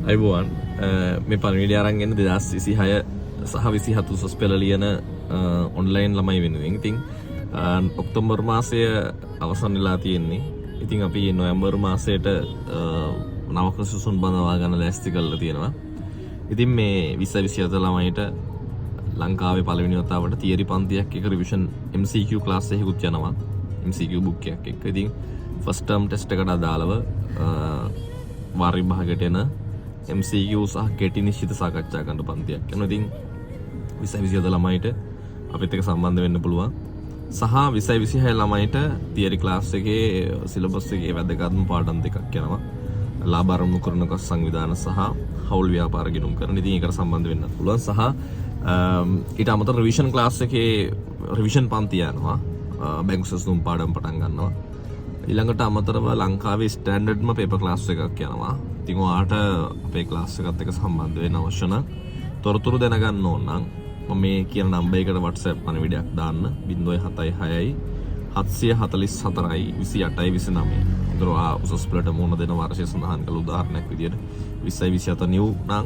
ආයුබෝවන්. මේ පණිවිඩය අරන් එන්නේ 2026 සහ 27 උසස් පෙළ ලියන ඔන්ලයින් ළමයි වෙනුවෙන්. ඉතින් ඔක්තෝබර් මාසය අවසන් වෙලා තියෙන්නේ. ඉතින් අපි නොවැම්බර් මාසයට නවක සුසුන් බඳවා ගන්න ලෑස්ති කරලා තියෙනවා. ඉතින් මේ 20 27 ළමයිට ලංකාවේ පළවෙනි වතාවට තියරි පන්තියක් එක රිවිෂන් MCQ class එකකුත් යනවා. MCQ book එකක් එක්ක. ඉතින් ෆස්ට් ටර්ම් ටෙස්ට් එකට අදාළව වාර විභාගයට එන MCQ සහ කෙටි නිශ්චිත සාකච්ඡා කරන පන්තියක් යනවා. ඉතින් 20 27 ළමයිට අපිත් එක්ක සම්බන්ධ වෙන්න පුළුවන්. සහ 20 26 ළමයිට තියරි ක්ලාස් එකේ සිලබස් එකේ වැදගත්ම පාඩම් දෙකක් යනවා. ලාභ අරමුණු කරන කොස් සංවිධාන සහ හවුල් ව්‍යාපාර ගිණුම් කරන. ඉතින් ඒකට සම්බන්ධ වෙන්නත් පුළුවන්. සහ ඊට අමතරව රිවිෂන් ක්ලාස් එකේ රිවිෂන් පන්ති යනවා. බැංකු සැසඳුම් පාඩම් පටන් ගන්නවා. ඊළඟට අමතරව ලංකාවේ ස්ටෑන්ඩඩ්ම පේපර් ක්ලාස් එකක් යනවා. ඉතින් ඔයාට අපේ ක්ලාස් එකත් එක්ක සම්බන්ධ වෙන්න අවශ්‍ය නම්, තොරතුරු දැනගන්න ඕන නම්, මම මේ කියන නම්බර් එකට WhatsApp පණිවිඩයක් දාන්න: 076 744යි 28යි 29. ඒතර ඔයා උසස් පෙළට මුහුණ දෙන වර්ෂය සඳහන් කළ උදාහරණයක් විදියට 20 27 නිව් නම්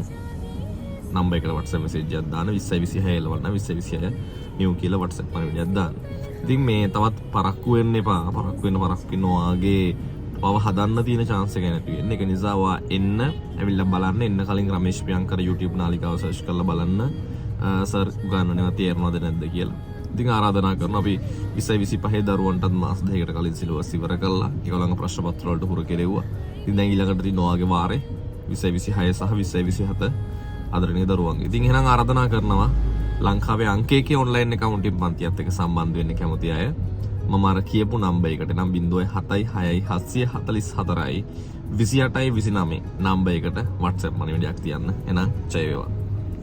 නම්බර් එකට WhatsApp message එකක් දාන්න. 20 26 එලවල් නම් 20 26 නිව් කියලා WhatsApp පණිවිඩයක් දාන්න. ඉතින් මේ තවත් පරක්කු වෙන්න එපා. පරක්කු වෙන පරක්කු වෙන ඔයාගේ පව හදන්න තියෙන chance එක නැති වෙන්නේ. ඒක නිසා ඔයා එන්න, ඇවිල්ලා බලන්න. එන්න කලින් රමේෂ් ප්‍රියංකර YouTube නාලිකාව සර්ච් කරලා බලන්න. සර් උගන්වනවා තේරෙනවද නැද්ද කියලා. ඉතින් ආරාධනා කරනවා, අපි 20 25 දරුවන්ටත් මාස 2කට කලින් සිලබස් ඉවර කරලා ඒගොල්ලන්ගේ ප්‍රශ්න පත්‍ර වලට හුරු කෙරෙව්වා. ඉතින් දැන් ඊළඟට තියෙන ඔයාගේ වාරේ 20 26 සහ 20 27 ආදරණීය දරුවන්ගේ. ඉතින් එහෙනම් ආරාධනා කරනවා, ලංකාවේ අංක එකේ ඔන්ලයින් ඇකවුන්ටින් පන්තියත් එක්ක සම්බන්ධ වෙන්න කැමති අය මම අර කියපු නම්බර් එකට නම් 076 744යි 28යි 29 නම්බර් එකට WhatsApp පණිවිඩයක් තියන්න. එහෙනම් ජය වේවා.